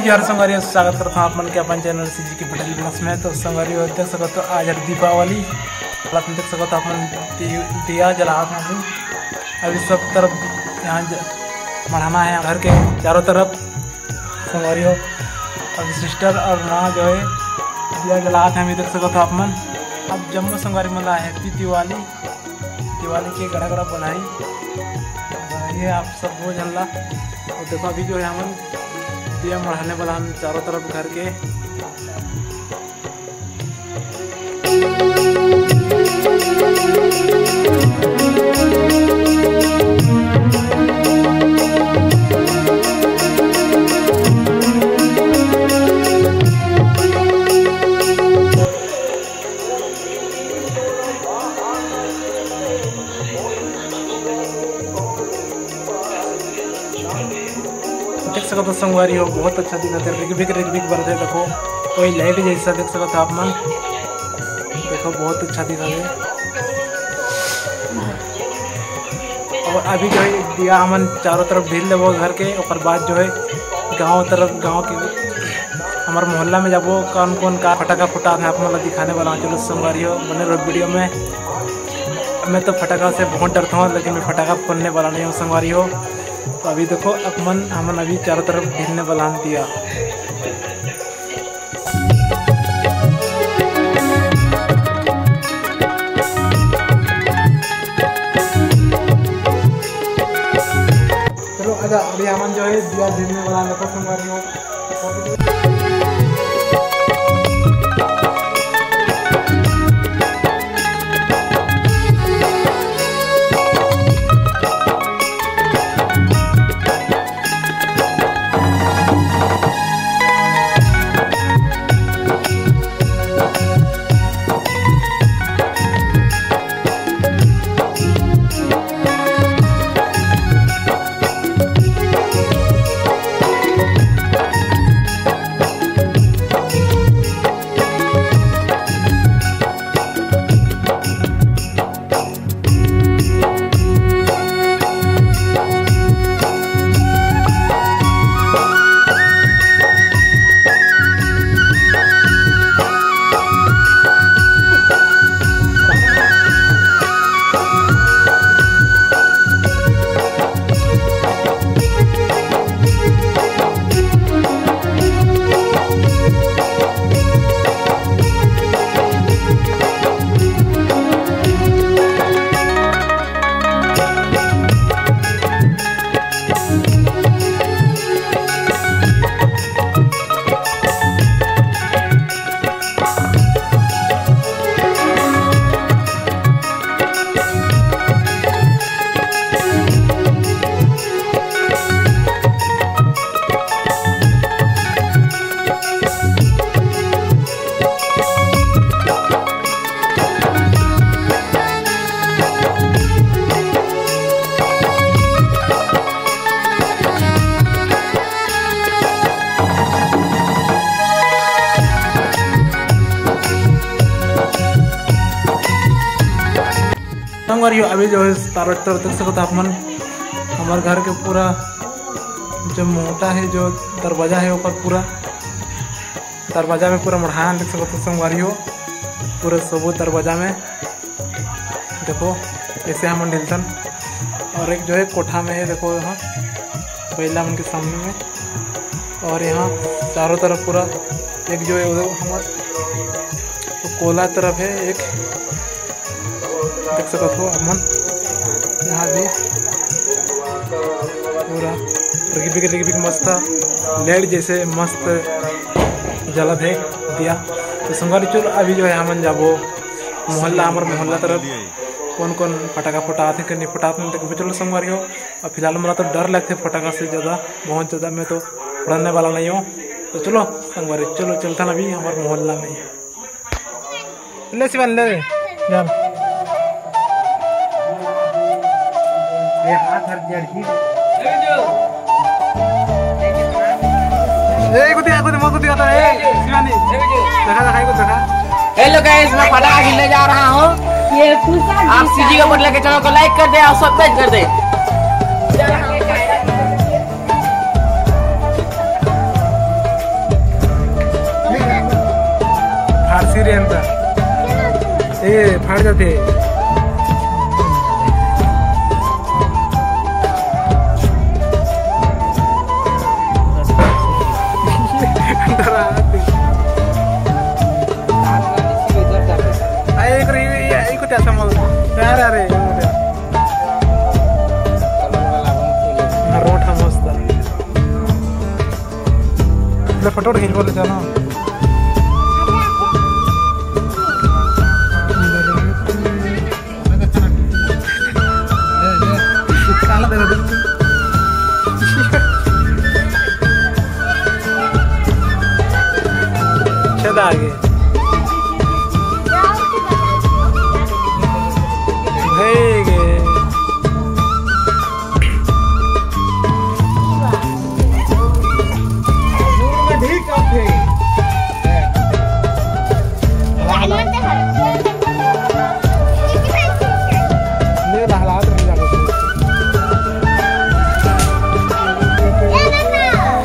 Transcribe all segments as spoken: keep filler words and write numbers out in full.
जोहार संगवारी हो, स्वागत करत हौं आप मन के अपन चैनल सीजी के पटेल ब्लॉग्स में। तो संगवारी हो, देख सकत हो, आज हर दीपावली, आप मन देख सकत हो, आप मन दि-, दिया जलात हन। अभी सब तरफ यहाँ ज-, मढ़ाना है घर के चारों तरफ संगवारी हो। अभी सिस्टर और माँ जो है दिया जलात है, अभी देख सकत हो आप मन। अब जम्मो संगवारी मन ला हैप्पी दिवाली। दिवाली के गड़ा गड़ा बधाई, बधाई है आप सब वो झन ला। और देखो, अभी जो है हमन दिया मढ़ाने वाला हम चारों तरफ घर के। देख सकत हो संगवारी हो, बहुत अच्छा दिखत है, रिगबिग रिगबिग बरत है। देखो, कोई लाइट जैसा देख सकत हो आप मन। देखो, बहुत अच्छा दिखत है। और अभी जो है दिया हमन चारों तरफ ढील लेबो घर के, ओकर बाद जो है गांव तरफ, गांव के हमर मोहल्ला में जाबो, कौन कौन का फटाका फुटात है आप मन ला दिखाने वाला हूँ। चलो संगवारी हो, बने रहो वीडियो में। मैं तो फटाका से बहुत डरता हूँ, लेकिन मैं फटाका फोड़ने वाला नहीं हूँ संगवारी हो। तो अभी देखो, अपन हमन अभी चारों तरफ ढीलने वाला हन दिया। चलो, अच्छा, अभी हमन जो है दिया ढीलने वाला हन, देखो संगवारी हो। संगवारी हो, अभी जो है तार वार देख सकत हो आप मन, हमर घर के पूरा जो मोटा है, जो दरवाजा है, ओकर पूरा दरवाजा में पूरा मढ़ान देख सकत हो संगवारी हो, पूरा सबो दरवाजा में। देखो, ऐसे हमन ढिलथन। और एक जो है कोठा में है, देखो यहाँ बइला मन के सामने में। और यहाँ चारों तरफ पूरा एक जो है उधर हमर कोला तरफ है एक, देख सकत हो आप मन। यहाँ भी पूरा रिगबिग रिगबिग मस्त लाइट जैसे मस्त जलत है दिया। तो संगवारी चलो अभी जो है हमन जाबो मोहल्ला, हमर मोहल्ला तरफ कौन कौन फटाका फुटात है कि नहीं फुटात है, देखबो। चलो संगवारी हो, अब फिलहाल मोला तो डर लगथे फटाका से ज़्यादा, बहुत ज़्यादा। मैं तो फोड़ने वाला नहीं हूँ। तो चलो संगवारी, चलो चलथन अभी हमर मोहल्ला में। ले शिवन, ले, चल। ये हाथ हर जड़ की। ए, कुछ दिखा, कुछ, कुछ दिखाता है, ए, शिवानी। देखा, देखा, कुछ देखा। हेलो गाइस, मैं फटाका खेलने जा रहा हूँ। ये खुशा आप सीजी के ऊपर लेके चैनल को लाइक कर दे और सब्सक्राइब कर दे। ए, फाड़ जाते। आ, एक रे, ये, ये, ये कुछ ऐसा मत। अरे, अरे, ये मुझे। रोड हम मस्त। ले, फोटो खींच बोले जाना। छेदा आगे। भई गे।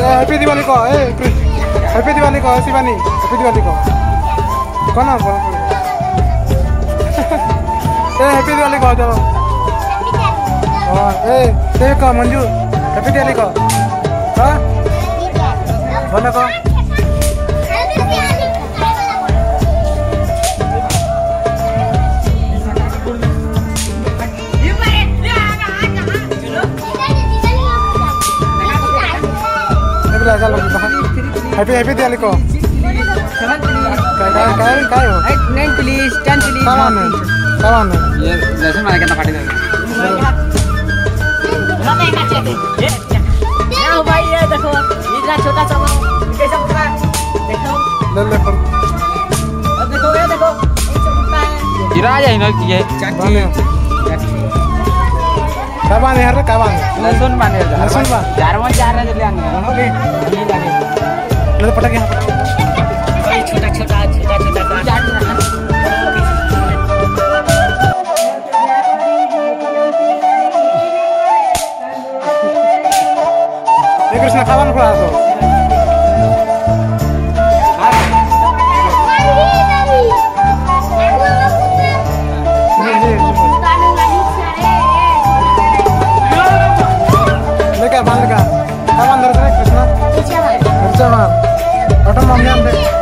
ए, हैप्पी दिवाली कह, ए, कृष्ण। हैप्पी दिवाली कह, शिवानी, हैप्पी दिवाली कह। कह ना, कह। ए, हैप्पी दिवाली कह, चलो। हाँ, ए, ते कह, मंजू, हैप्पी दिवाली कह। हाँ? बोलो कह। हैप्पी, हैप्पी दिवाली कह। काय, काय, काय हो? Eight, nine, please, ten, please. सामान है, सामान है। ये लहसुन वाला कितना फाटेगा? क्या हो भाई, ये देखो, इतना छोटा सा माल, कैसे पकड़ा? देखो। ले, ले, कर। अब देखो, ये देखो, कैसे पकड़ा है? गिरा जाए ना कि ये। चाची। बाने। चाची। का बाने हर, का बाने? लहसुन बाने। लहसुन बाने। चार मन चार ले आने। ले, पटक यहाँ, पटक। भाई, छोटा, छोटा, छोटा, छोटा सा। ए कृष्ण, खावा ना थोड़ा सा। लेके बांध का। का बांध रहे कृष्ण? मिर्चा बांध। मिर्चा बांध। बटन बांध दे।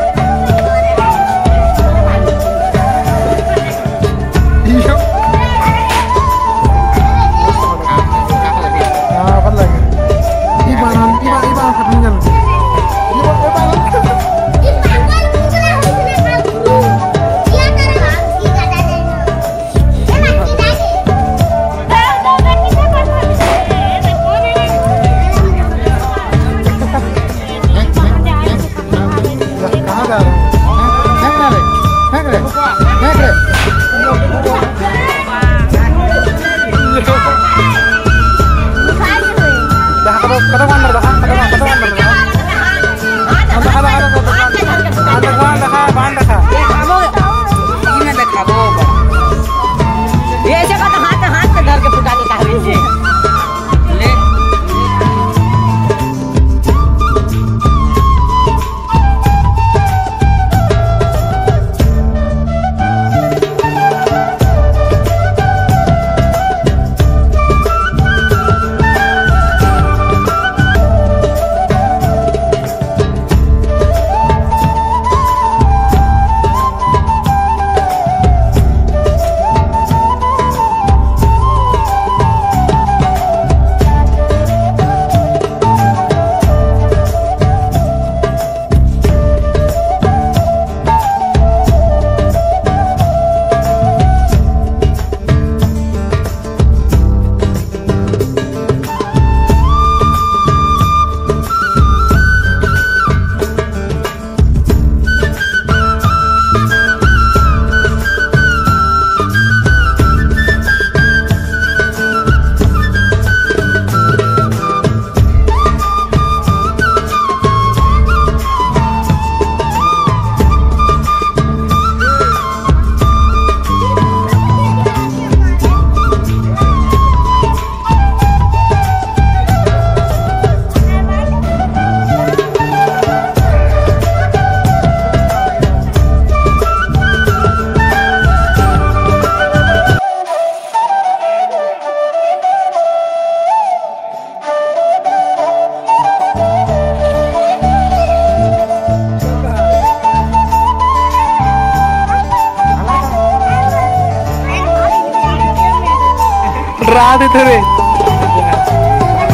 रात है तेरे।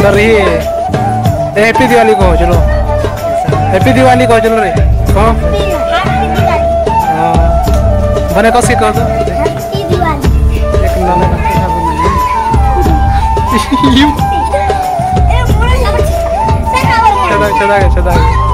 चल रही है। ए, हैप्पी दिवाली कहो, चलो। हैप्पी दिवाली कहो, चलो रे। कहो। हाँ। बने कस के कहो तो। एक नंबर। चला, चला गया, चला गया।